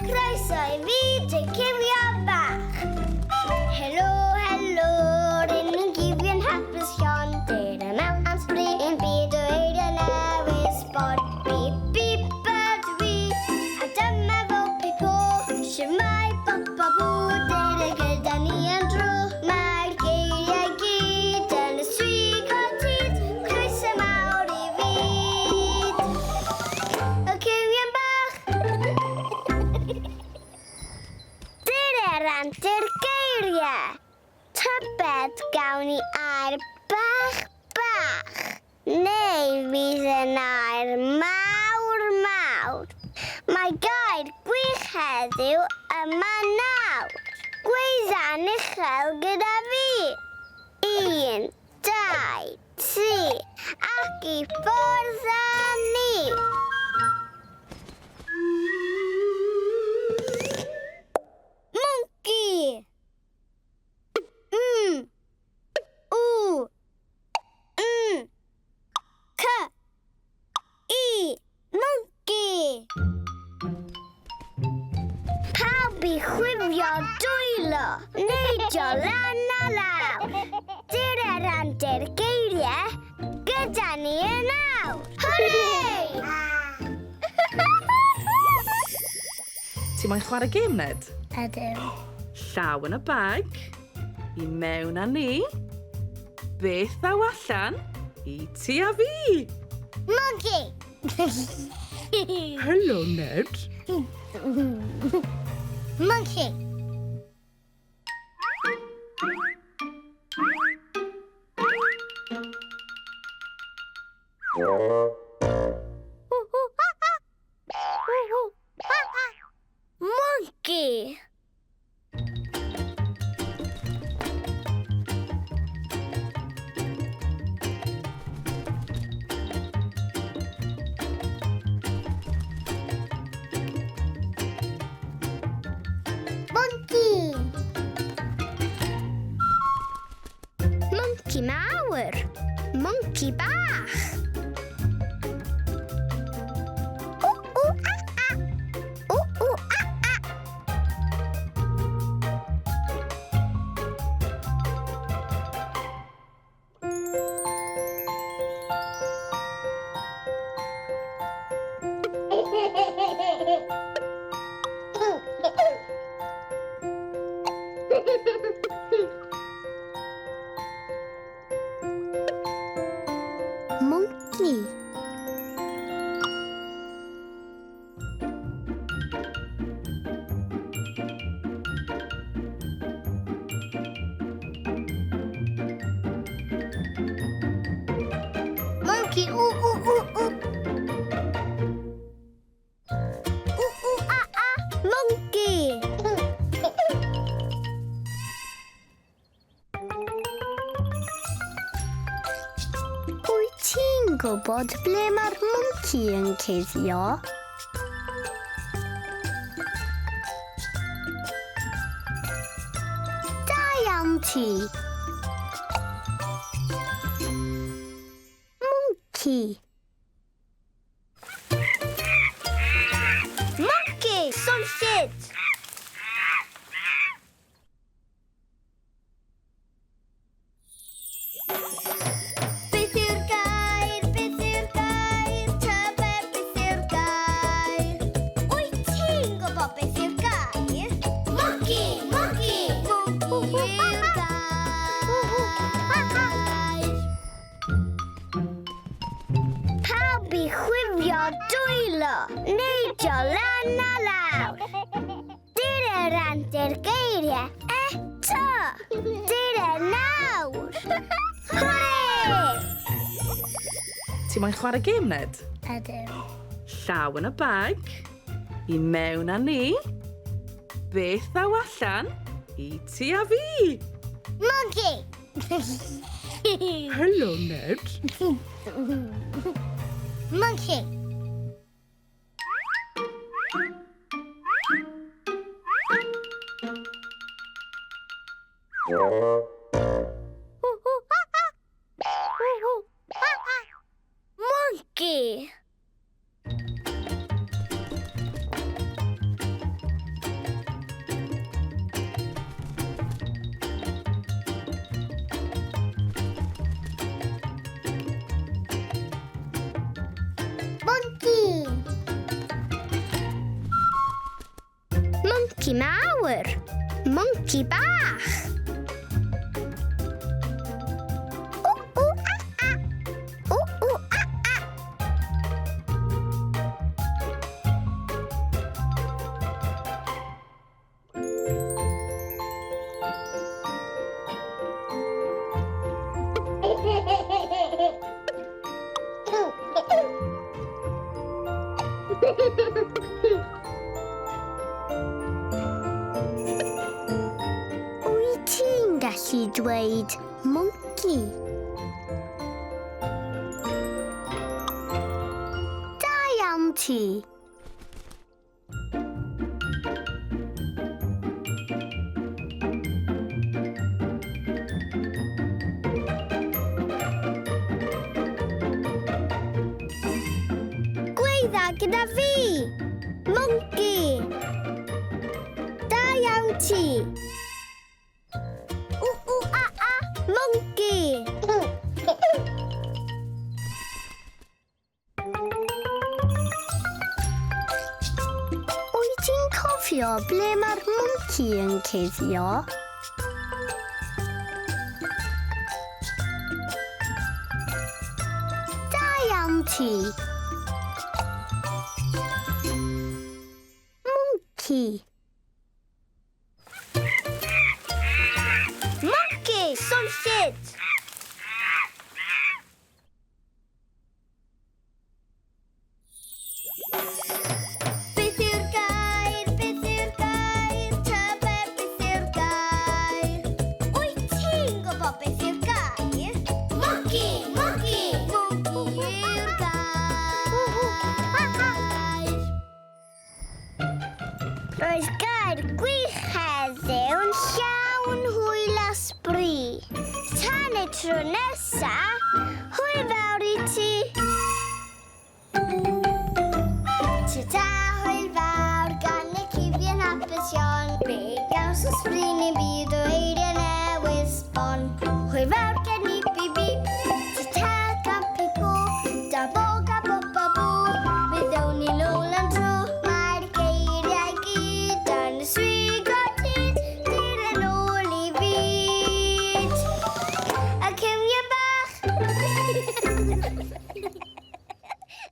Croeso i fyd y cywion bach. Helo, helo, rŷn ni'n gywion hapus llon. Dere mewn am sbri i'n byd o eiriau newydd sbon. Bip, bip ydw i, a dyma fo Pipo. Shwmae bop a bw, dere gyda ni am dro. Mae'r geiriau gyd yn y swigo tyd. Croeso mawr i fyd y cywion bach. Dyna'r antur geiriau. Tybed gawn ni air bach bach, neu fydd yn air mawr mawr. Mae gair gwych heddiw yma nawr. Gweidda'n uchel gyda fi. Un, dau, tri, ac i ffwrdd â ni! Mwnci! M U N C I Mwnci! Pawb i chwifio dwylo, neidio lan a lawr. Dyna randir geiriau gyda ni yn awr. Hwrê! Ti moyn chwarae gêm, Ned? Ydw. Llaw yn y bag, i mewn â ni. Beth ddaw allan i ti a fi? Monkey! Helo, Ned. Monkey! Monkey! Monkey! Monkey mawr! Monkey bach! Ww, ww, a, a! Ww, ww, a, a! Monkey. Monkey, ooh, ooh, ooh, ooh. Ooh, ooh, ah, ah, monkey. Wyt ti'n gwybod ble mae'r mwnci yn cuddio? Da iawn ti! Mwnci! Mwnci! Swnllyd! Beth yw'r gair? Beth yw'r gair? Tybed beth yw'r gair? Wyt ti'n gwybod beth yw'r gair? Monkey! Monkey! Monkey yw'r gair. Pawb i chwifio dwylo, neidio lan a lawr. Dyna rannu'r geiriau eto! Dyna nawr! Hwrê! Ti moyn chwarae gêm, Ned? Ydw. Llaw yn y bag, i mewn â ni. Beth ddaw allan i ti a fi? Monkey! Helo, Ned. Monkey! Monkey! Monkey mawr. Monkey bach. Ww, ww, a, a. Ww, ww, a, a. Wyt ti'n gallu dweud monkey? Da iawn ti. Gweidda gyda fi! Monkey! Da iawn ti! Ww, ww, a, a, monkey! Wyt ti'n cofio ble mae'r mwnci yn cuddio? Da iawn ti! Mwnci! Mwnci! Swnllyd! Beth yw'r gair? Beth yw'r gair? Tybed beth yw'r gair? Wyt ti'n gwybod beth yw'r gair? Monkey! Monkey! Monkey yw'r gair. Roedd gair gwych heddiw'n llawn hwyl a sbri. Tan y tro nesa, hwyl fawr i ti. Ta-ta!